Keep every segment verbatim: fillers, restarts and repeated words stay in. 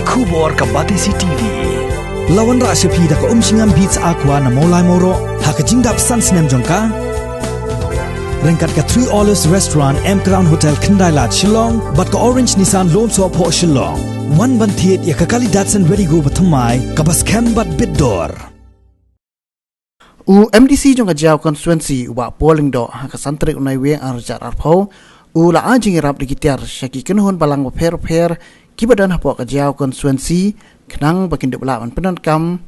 Khubor ka Batesi T V. La wanrah sha phi da ka Umshngam Beats Aqua na Mawlai Mawroh ha ka jingdap san snem jong ka. Ryngkat ka Three Olives Restaurant, M Crown Hotel, Khyndai Lad, Shillong, bad ka Orange Nissan Lumsohphoh, Shillong. Wan ban thied ïa ka Kali Datsun Redi-GO bathymmai kaba skhem bad bit dor. U M D C jong ka Jaïaw Constituency, u Bah Paul Lyngdoh, ha ka san tarik u Naiwieng ar hajar arphew, u la ai jingïarap da ki tiar sha ki kynhun balang bapher bapher kiba don hapoh ka Jaïaw Constituency, khnang ba kin dup lah ban pyndonkam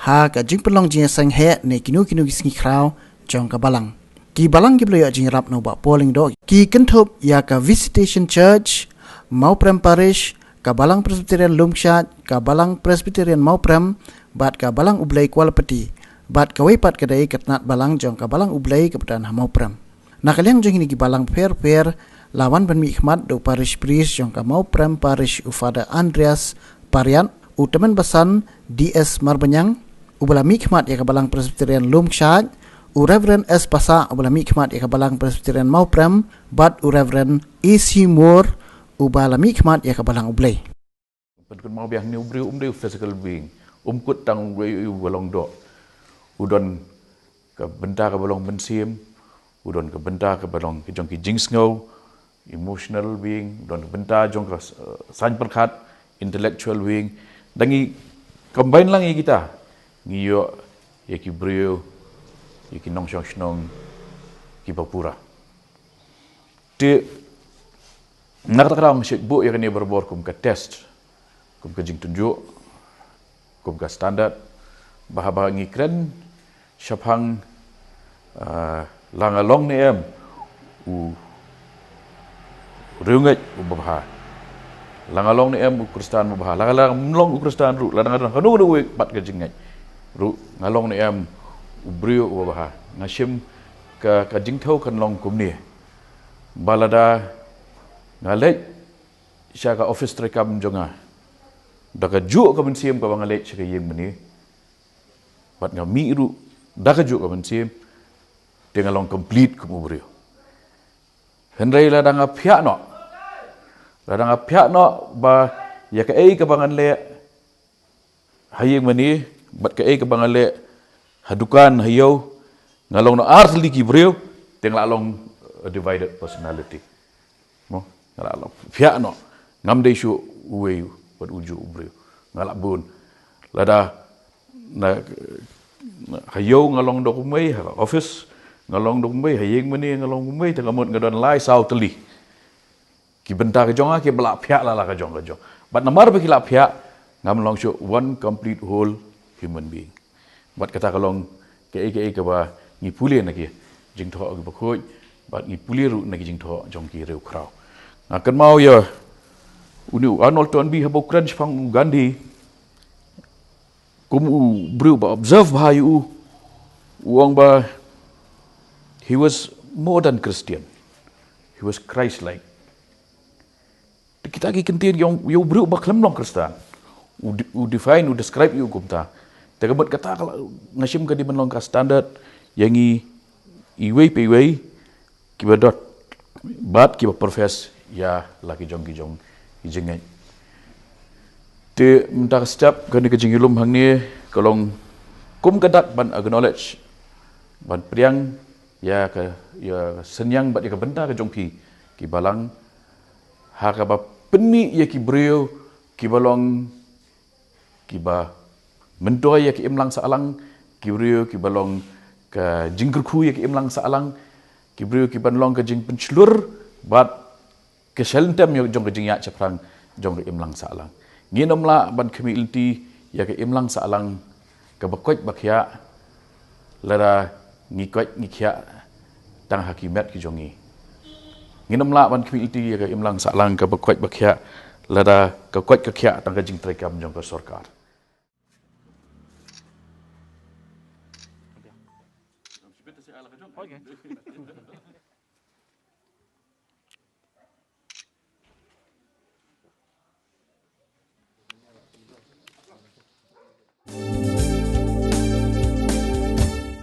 ha ka jingpynlong jingïaseng heh ne kino kino ki sngi khraw jong ka balang. Ki balang kiba la ïoh jingïarap na u Bah Paul Lyngdoh ki kynthup ïa ka Visitation Church, Mawprem Parish, ka Balang Presbyterian Lumkshad, ka Balang Presbyterian Mawprem, bad ka Balang U Blei Kualapati, bad kawei pat ka dei ka tnat balang jong ka Balang U Blei kaba don ha Mawprem. Na ka liang jong kine ki balang bapher bapher, la wan ban mihkhmat da u Parish Priest jong ka Mawprem Parish, u Father Andreas Pariat, u Tymmen Basan D S Marbaniang, uba la mihkhmat ïa ka Balang Presbyterian Lumkshad, u Reverend S Passah, uba la mihkhmat ïa ka Balang Presbyterian Mawprem, bad u Reverend A C Moore, uba la mihkhmat ïa ka Balang U Blei. Pynkynmaw biang, une u briew um dei u physical being, um kut tang uwei uwei uba long doh. U don ka bynta kaba long mynsiem, u don ka bynta kaba long jong ki jingsngew, emotional being, u don ka bynta jong ka, eh, saiñ pyrkhat, intellectual being. Da ngi combine lang ïa kita, ngi ïoh ïa ki briew, ïa ki nongshong shnong kiba pura. Te na kata ka daw nga shait buh ïa kane barabor kum ka test, kum ka jingtynjuh, kum ka standard, ba haba ngi kren shaphang, ah, la nga long ne em u riewngeit uba bha, la nga long ne em u Khristan uba bha, la nga long u Khristan ruh, la nga long kano kano kawei pat ka jingngeit ruh, nga long ne em u briew uba bha, nga shim ka, ka jingthew kan long kumne. Ba lada nga leit sha ka office treikam jong nga da kajuh ka mynsiem kaba nga leit sha ka ïing mane, bad nga mih ruh da kajuh ka mynsiem, te nga long complete kum u briew. Hynrei lada nga phiah noh, lada nga phiah noh ba ïa kaei kaba ngan leh ha ïing mane bad kaei kaba nga leh ha dukan, ha ïew, nga long noh ar tylli ki briew, te nga la long a divided personality. Mo, nga la long phiah noh, ngam dei shuh uwei bad ujuh u briew. Nga la bun. Lada na, na ha ïew nga long da kumwei, ha office nga long da kumwei, ha ïing mane nga long kumwei, te ka mut nga don lai saw tylli ki bynta ka jong nga kiba la phiah la la ka jong ka jong. Bad namar ba ki la phiah, ngam long shuh one complete whole human being. Bad kata ka long kaei kaei kaba ngi pule na ki jingthoh kiba khuid, bad ngi pule ruh na ki jingthoh jong ki riewkhraw. Nga kynmaw ïa une u Arnold Toynbee haba u kren shaphang u Gandhi, kum u briew ba observe bha ïa u, u ong ba he was more than Christian. He was Christ-like. Te kita ki kyntien ïa u, ïa u briew ba khlem long Khristan. U de-, u define, u describe ïa u kumta. Te ka mut kata ka la, nga shim ka dei ban long ka standard ïa ngi iwei pa iwei kiba don bad kiba profess ïa la ki jong ki jong ki jingngeit. Te mynta ka step kane ka jingïalum hangne ka long kum ka dak ban acknowledge, ban pdiang ïa ka, ïa ka synñiang bad ïa ka bynta ka jong phi ki balang, ha kaba pynmih ïa ki briew kiba long, kiba myntoi ïa ka imlang sahlang, ki briew kiba long ka jingkyrkhu ïa ka imlang sahlang, ki briew kiban long ka jingpynshlur bad ka shalynter ïa jong ka jingïaid shaphrang jong ka imlang sahlang. Ngin ym lah ban khmih lynti ïa ka imlang sahlang kaba koit ba khiah lada ngi koit ngi khiah tang ha ki met ki jong ngi. Ngin ym lah ban khmih lynti ïa ka imlang sahlang kaba koit ba khiah lada ka koit ka khiah tang ka jingtreikam jong ka sorkar.